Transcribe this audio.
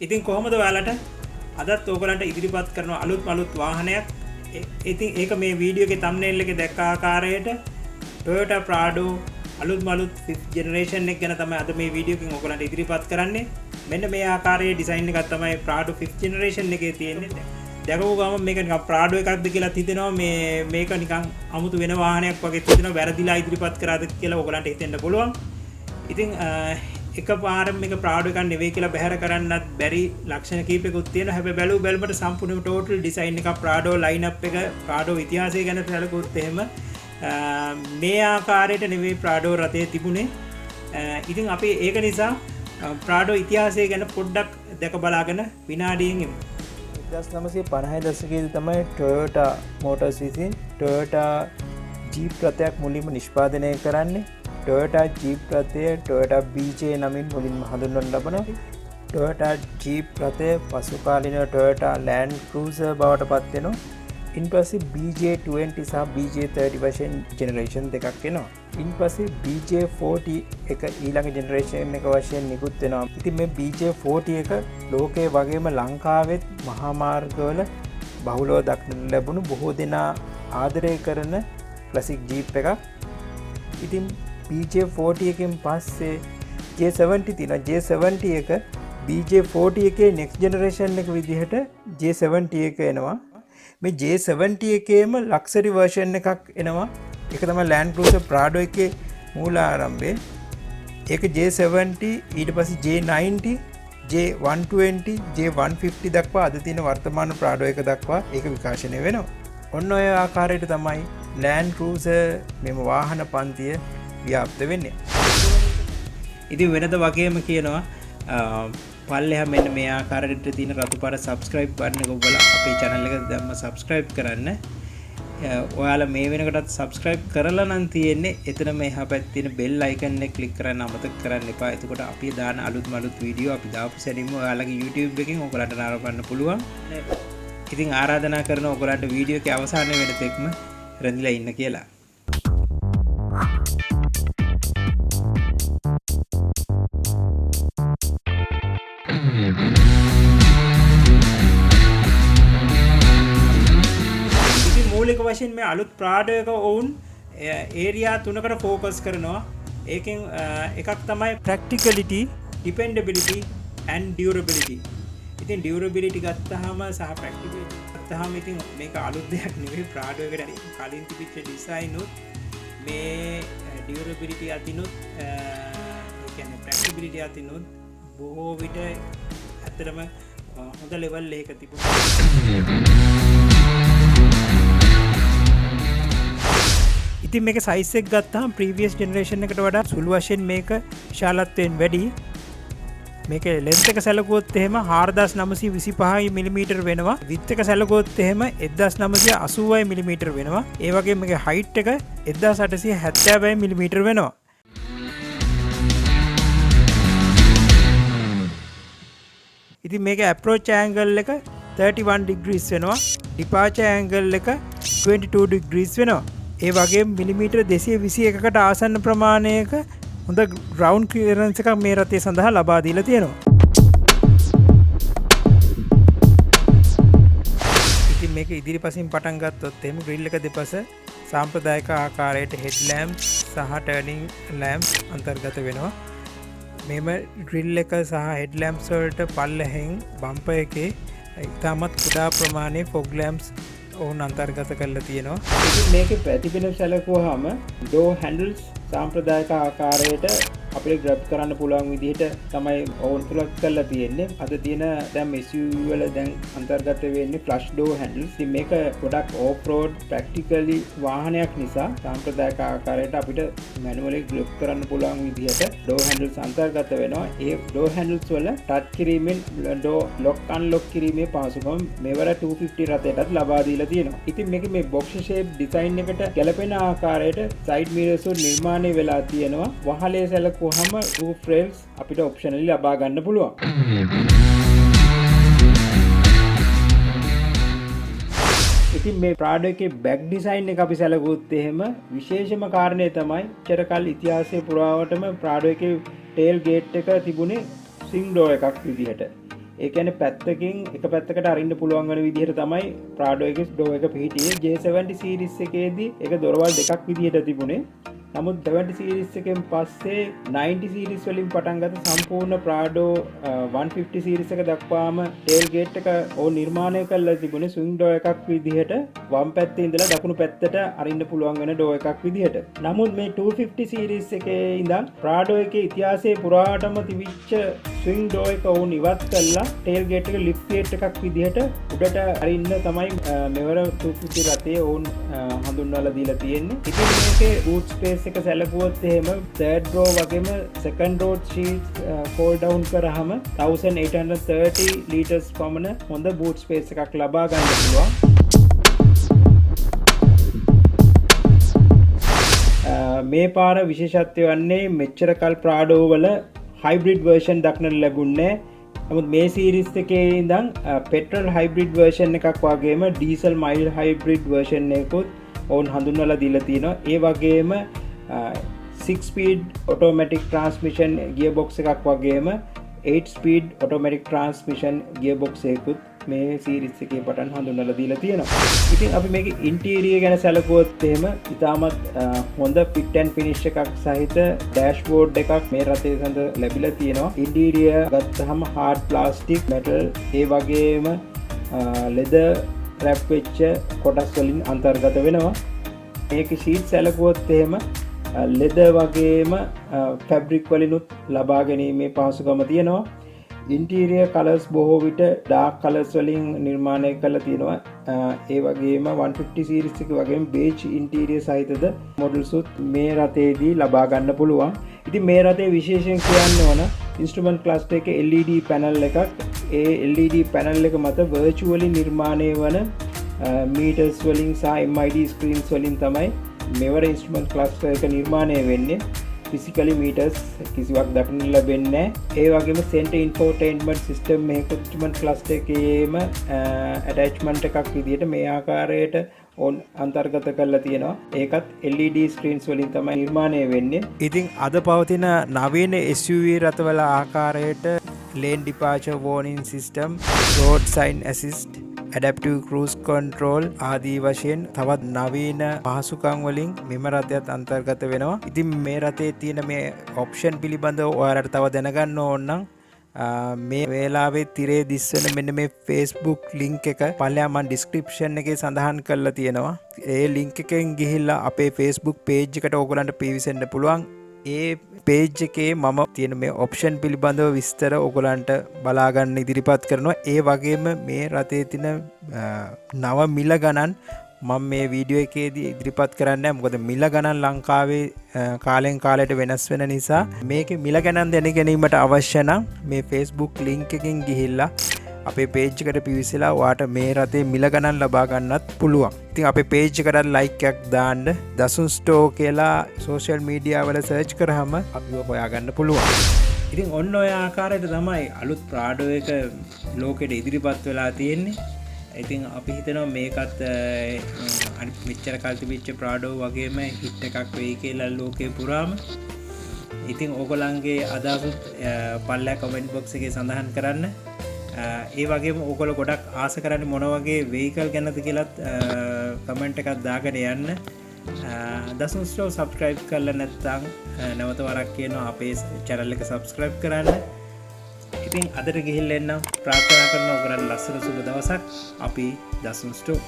ඉතින් කොහොමද ඔයාලට අදත් ඕගලන්ට ඉදිරිපත් කරන අලුත් අලුත් වාහනයක්. ඉතින් ඒක මේ වීඩියෝ එකේ තම්නේල් එකේ දැක්ක ආකාරයට Toyota Prado අලුත්ම අලුත් 5th generation එක ගැන තමයි අද මේ වීඩියෝ එකෙන් ඔයගලන්ට ඉදිරිපත් කරන්නේ. මෙන්න මේ ආකාරයේ ඩිසයින් එකක් තමයි Prado 5th generation එකේ තියෙන්නේ. දැකපු ගමන් මේක නිකන් Prado එකක්ද කියලා හිතෙනවා. මේක නිකන් අමුතු වෙන වාහනයක් වගේ හිතෙනවා. වැරදිලා ඉදිරිපත් කරාද කියලා ඔයගලන්ට හිතෙන්න පුළුවන්. ඉතින් එකපාරම මේක Prado එකක් නෙවෙයි කියලා බැහැර කරන්නත් බැරි ලක්ෂණ කීපයකුත් තියෙනවා. හැබැයි බැලු බැලමට සම්පූර්ණයෙන්ම ටෝටල් ඩිසයින් එකක් Prado line up එක, Prado ඉතිහාසය ගැන සැලකුවොත් එහෙම මේ ආකාරයට නෙවෙයි Prado රථය තිබුණේ. ඉතින් අපි ඒක නිසා Prado ඉතිහාසය ගැන පොඩ්ඩක් දැක බලාගෙන විනාඩියෙන් එමු. 1950 දශකයේදී තමයි Toyota Motors විසින් Toyota Jeep රථයක් මුලින්ම නිෂ්පාදනය කරන්නේ. Toyota Jeep රථය Toyota BJ නමින් මුලින්ම හඳුන්වනු ලබනවා. Toyota Jeep රථය පසු කාලීනව Toyota Land Cruiser බවට පත් වෙනවා. ඉන්පස්සේ BJ20 සහ BJ30 වශයෙන් ජෙනරේෂන් දෙකක් එනවා. ඉන්පස්සේ BJ40 එක ඊළඟ ජෙනරේෂන් එක වශයෙන් නිකුත් වෙනවා. ඉතින් මේ BJ40 එක ලෝකයේ වගේම ලංකාවෙත් මහා මාර්ගවල බහුලව දක්නට ලැබුණු බොහෝ දෙනා ආදරය කරන ක්ලාසික් ජීප් එකක්. ඉතින් BJ40 එකෙන් පස්සේ J70 තියෙනවා. J70 එක BJ40 එකේ නෙක්ස්ට් ජෙනරේෂන් එක විදිහට J70 එක එනවා. මේ J70 එකේම ලක්සරි වර්ෂන් එකක් එනවා. ඒක තමයි Land Cruiser Prado එකේ මූලාරම්භය. ඒක J70, ඊට පස්සේ J90, J120, J150 දක්වා අද තියෙන වර්තමාන Prado එක දක්වා ඒක විකාශනය වෙනවා. ඔන්න ඔය ආකාරයට තමයි Land Cruiser මෙම වාහන පන්තිය ව්‍යාප්ත වෙන්නේ. ඉතින් වෙනද වගේම කියනවා, පල්ලෙහා මෙන්න මේ ආකාරයට තියෙන රතු පාට සබ්ස්ක්‍රයිබ් බටන් එක ඔබලා අපේ channel එක දැම්ම සබ්ස්ක්‍රයිබ් කරන්න. ඔයාලා මේ වෙනකටත් සබ්ස්ක්‍රයිබ් කරලා නම් තියෙන්නේ, එතනම එහා පැත්තේ තියෙන බෙල් අයිකන් එක ක්ලික් කරන්න අමතක කරන්න එපා. එතකොට අපි දාන අලුත්ම අලුත් වීඩියෝ අපි දාපු සැනින්ම ඔයාලගේ YouTube එකෙන් ඔයගලන්ට නරඹන්න පුළුවන්. ඉතින් ආරාධනා කරන ඔයගලන්ට වීඩියෝ එකේ අවසානය වෙන තෙක්ම රැඳිලා ඉන්න කියලා. ඉතින් මූලික වශයෙන් මේ අලුත් ප්‍රාඩෝ එක ඔවුන් ඒරියා තුනකට ෆෝකස් කරනවා. ඒකෙන් එකක් තමයි ප්‍රැක්ටිකලිටි, ඩිපෙන්ඩබිලිටි ඇන්ඩ් ඩියුරබිලිටි. ඉතින් ඩියුරබිලිටි ගත්තාම සහ ප්‍රැක්ටිකලිටි ගත්තාම ඉතින් මේක අලුත් දෙයක් නෙවෙයි. ප්‍රාඩෝ එකට කලින් තිබිච්ච ඩිසයින් උත් මේ ඩියුරබිලිටි අතිනුත්, ඒ කියන්නේ ප්‍රැක්ටිකලිටි අතිනුත් බොහෝ විට ඇත්තටම හොඳ ලෙවල් එකක තිබුණා. ඉතින් මේක සයිස් එක ගත්තාම ප්‍රීවියස් ජෙනරේෂන් එකට වඩා සුළු වශයෙන් මේක විශාලත්වයෙන් වැඩි. මේක ලෙන්ත් එක සැලකුවොත් එහෙම 4925 මිලිමීටර් වෙනවා. විඩ්ත් එක සැලකුවොත් එහෙම 1980 මිලිමීටර් වෙනවා. ඒ වගේම මේකේ හයිට් එක 1870 මිලිමීටර් වෙනවා. ඉතින් මේක ඇප්‍රෝච් ඇන්ගල් එක 31 ඩිග්‍රීස් වෙනවා. ඩිපාචර් ඇන්ගල් එක 22 ඩිග්‍රීස් වෙනවා. ඒ වගේම මිලිමීටර් 221කට ආසන්න ප්‍රමාණයක හොඳ ග්‍රවුන්ඩ් ක්ලියරන්ස් එකක් මේ රථය සඳහා ලබා දීලා තියෙනවා. ඉතින් මේක ඉදිරිපසින් පටන් ගත්තොත් එහෙම ග්‍රිල් එක දෙපස සාම්ප්‍රදායික ආකාරයට හෙඩ් ලැම්ප් සහ ටර්නින් ලැම්ප් අන්තර්ගත වෙනවා. මෙම ග්‍රිල් එක සහ හෙඩ් ලැම්ප්ස් වලට පල්ලෙහෙන් බම්පර් එකේ ඉතාමත් කුඩා ප්‍රමාණයේ ෆොග් ලැම්ප්ස් ඔවුන් අන්තර්ගත කරලා තියෙනවා. ඉතින් මේකේ පැතිපෙන සැලකුවාම ඩෝ හැන්ඩල්ස් සාම්ප්‍රදායික ආකාරයට අපිට ග්‍රැබ් කරන්න පුළුවන් විදිහට තමයි ඔවුන් තුලක් කරලා තියෙන්නේ. අද තියෙන දැන් SUV වල දැන් අන්තර්ගත වෙන්නේ ෆ්ලෂ් ඩෝ හැන්ඩල්ස්. ඉතින් මේක ගොඩක් ඕෆ් රෝඩ් ප්‍රැක්ටිකලි වාහනයක් නිසා සාම්ප්‍රදායික ආකාරයට අපිට මැනුවලි ග්‍රැබ් කරන්න පුළුවන් විදිහට ඩෝ හැන්ඩල්ස් අන්තර්ගත වෙනවා. ඒ ඩෝ හැන්ඩල්ස් වල ටච් කිරීමෙන් ඩෝ ලොක් අන්ලොක් කිරීමේ පහසුකම මෙවර 250 රථයටත් ලබා දීලා තියෙනවා. ඉතින් මේක මේ බොක්ස් ෂේප් ඩිසයින් එකට ගැලපෙන ආකාරයට සයිඩ් මිරර්ස් උත් නිර්මාණය වෙලා තියෙනවා. වහලේ සැලකුවහම රූෆ් රේල්ස් අපිට ඔප්ෂනලි ලබා ගන්න පුළුවන්. ඉතින් මේ ප්‍රාඩෝ එකේ බැක් ඩිසයින් එක අපි සැලකුවොත් එහෙම විශේෂම කාරණය තමයි චර කල් ඉතිහාසයේ පුරාවටම ප්‍රාඩෝ එකේ ටේල් ගේට් එක තිබුණේ ස්විං ඩෝර් එකක් විදිහට. ඒ කියන්නේ පැත්තකින් එක පැත්තකට අරින්න පුළුවන් වෙන විදිහට තමයි ප්‍රාඩෝ එකේ ඩෝ එක පිහිටියේ. J70 series එකේදී ඒක දොරවල් දෙකක් විදිහට තිබුණේ. නමුත් 70 සීරීස් එකෙන් පස්සේ 90 සීරීස් වලින් පටන් ගත සම්පූර්ණ ප්‍රාඩෝ 150 සීරීස් එක දක්වාම ටේල් ගේට් එක ඔවුන් නිර්මාණය කරලා තිබුණේ ස්විං ඩෝ එකක් විදිහට, වම් පැත්තේ ඉඳලා දකුණු පැත්තට අරින්න පුළුවන් වෙන ඩෝ එකක් විදිහට. නමුත් මේ 250 සීරීස් එකේ ඉඳන් ප්‍රාඩෝ එකේ ඉතිහාසයේ පුරාටම තිබිච්ච ස්විං ඩෝ එක ඔවුන් ඉවත් කළා. ටේල් ගේට් එක ලිෆ්ට් ගේට් එකක් විදිහට උඩට අරින්න තමයි මෙවර 250 රථයේ ඔවුන් හඳුන්වලා දීලා තියෙන්නේ. ඉතින් මේකේ බූට් ස්පේස් එක සැලකුවොත් එහෙම, තර්ඩ් රෝ වගේම second raw seats fold down කරාම 1830 ලීටර්ස් පමණ හොඳ බූට් ස්පේස් එකක් ලබා ගන්න පුළුවන්. මේ පාර විශේෂත්වය වන්නේ මෙච්චර කල් ප්‍රාඩෝ වල හයිබ්‍රිඩ් වර්ෂන් දක්නට ලැබුණේ. නමුත් මේ සීරීස් එකේ ඉඳන් පෙට්‍රල් හයිබ්‍රිඩ් වර්ෂන් එකක් වගේම ඩීසල් මයිල්ඩ් හයිබ්‍රිඩ් වර්ෂන් එකකුත් ඔවුන් හඳුන්වලා දීලා තියෙනවා. ඒ වගේම 6 speed automatic transmission gear box එකක් වගේම 8 speed automatic transmission gear box එකකුත් මේ සීරීස් එකේ පටන් හඳුන්වලා දීලා තියෙනවා. ඉතින් අපි මේකේ ඉන්ටීරියර් ගැන සැලකුවොත් එහෙම, ඉතාමත් හොඳ ෆිට් ඇන්ඩ් ෆිනිෂ් එකක් සහිත ඩෑෂ්බෝඩ් එකක් මේ රථය සඳ ලැබිලා තියෙනවා. ඉන්ටීරියර් ගත්තහම හાર્ඩ් ප්ලාස්ටික්, මෙටල්, ඒ වගේම ලෙදර් රැප් වෙච්ච කොටස් වලින් අන්තර්ගත වෙනවා. මේකේ සීට් සැලකුවොත් එහෙම, ලෙදර් වගේම ෆැබ්‍රික් වලිනුත් ලබා ගැනීමේ පහසුකම තියෙනවා. ඉන්ටීරියර් කලර්ස් බොහෝ විට ඩාර්ක් කලර්ස් වලින් නිර්මාණය කරලා තියෙනවා. ඒ වගේම 150 සීරීස් එක වගේම බේජ් ඉන්ටීරියර් සහිතද මොඩල්ස් උත් මේ රථයේදී ලබා ගන්න පුළුවන්. ඉතින් මේ රථයේ විශේෂයෙන් කියන්න ඕන ඉන්ස්ට්‍රුමන්ට් ක්ලස්ටර් එකේ LED panel එකක්. ඒ LED panel එක මත වර්චුවලි නිර්මාණය වන මීටර්ස් වලින් සහ MID screens වලින් තමයි මෙවර ඉන්ස්ට්‍රුමන්ට් ක්ලස්ටර් එක නිර්මාණය වෙන්නේ. ෆිසිකලි මීටර්ස් කිසිවක් දක්නට ලැබෙන්නේ නැහැ. ඒ වගේම සෙන්ටර් ඉන්ෆෝටේන්මන්ට් සිස්ටම් මේක ඉන්ස්ට්‍රුමන්ට් ක්ලස්ටර් එකේම ඇටැච්මන්ට් එකක් විදිහට මේ ආකාරයට ඔවුන් අන්තර්ගත කරලා තියෙනවා. ඒකත් LED screens වලින් තමයි නිර්මාණය වෙන්නේ. ඉතින් අද පවතින නවීන SUV රථවල ආකාරයට lane departure warning system, road sign assist, adaptive cruise control ආදී වශයෙන් තවත් නවීන පහසුකම් වලින් මෙම රථයත් අන්තර්ගත වෙනවා. ඉතින් මේ රථයේ තියෙන මේ ඔප්ෂන් පිළිබඳව ඔයාලට තව දැනගන්න ඕන නම්, මේ වෙලාවේ තිරේ දිස්වන මෙන්න මේ Facebook link එක පල්ලෙහා මම ඩිස්ක්‍රිප්ෂන් එකේ සඳහන් කරලා තියෙනවා. ඒ ලින්ක් එකෙන් ගිහිල්ලා අපේ Facebook page එකට ඕගොල්ලන්ට පිවිසෙන්න පුළුවන්. ඒ පේජ් එකේ මම තියෙන මේ ඔප්ෂන් පිළිබඳව විස්තර ඔයගොල්ලන්ට බලා ගන්න ඉදිරිපත් කරනවා. ඒ වගේම මේ රථයේ තියෙන නව මිල ගණන් මම මේ වීඩියෝ එකේදී ඉදිරිපත් කරන්නේ නැහැ. මොකද මිල ගණන් ලංකාවේ කාලෙන් කාලයට වෙනස් වෙන නිසා. මේකේ මිල ගණන් දැන ගැනීමට අවශ්‍ය නම් මේ Facebook link එකෙන් ගිහිල්ලා අපේ පේජ් එකට පිවිසලා ඔයාට මේ රථේ මිල ගණන් ලබා ගන්නත් පුළුවන්. ඉතින් අපේ පේජ් එකට ලයික් එකක් දාන්න. දසුන් ස්ටෝර් කියලා සෝෂල් මීඩියා වල සර්ච් කරාම අපිව හොයාගන්න පුළුවන්. ඉතින් ඔන්න ඔය ආකාරයට තමයි අලුත් ප්‍රාඩෝ එක ලෝකෙට ඉදිරිපත් වෙලා තියෙන්නේ. ඉතින් අපි හිතනවා මේකත් අනිත් මෙච්චර කල් තිබිච්ච ප්‍රාඩෝ වගේම හිට් එකක් වෙයි කියලා ලෝකේ පුරාම. ඉතින් ඕගොල්ලන්ගේ අදහසුත් පල්ලෙහා කමෙන්ට් බොක්ස් එකේ සඳහන් කරන්න. ඒ වගේම ඕගොල්ලෝ ගොඩක් ආස කරන්නේ මොන වගේ වෙහිකල් ගැනද කියලත් කමෙන්ට් එකක් දාගෙන යන්න. දසුන් ස්ටෝර් සබ්ස්ක්‍රයිබ් කරලා නැත්නම්, නැවත වරක් කියනවා, අපේ චැනල් එක සබ්ස්ක්‍රයිබ් කරන්න. ඉතින් අදට ගිහිල්ලා එන්නම්. ප්‍රාර්ථනා කරනවා ඔයගොල්ලන්ට ලස්සන සුබ දවසක්. අපි දසුන් ස්ටෝර්.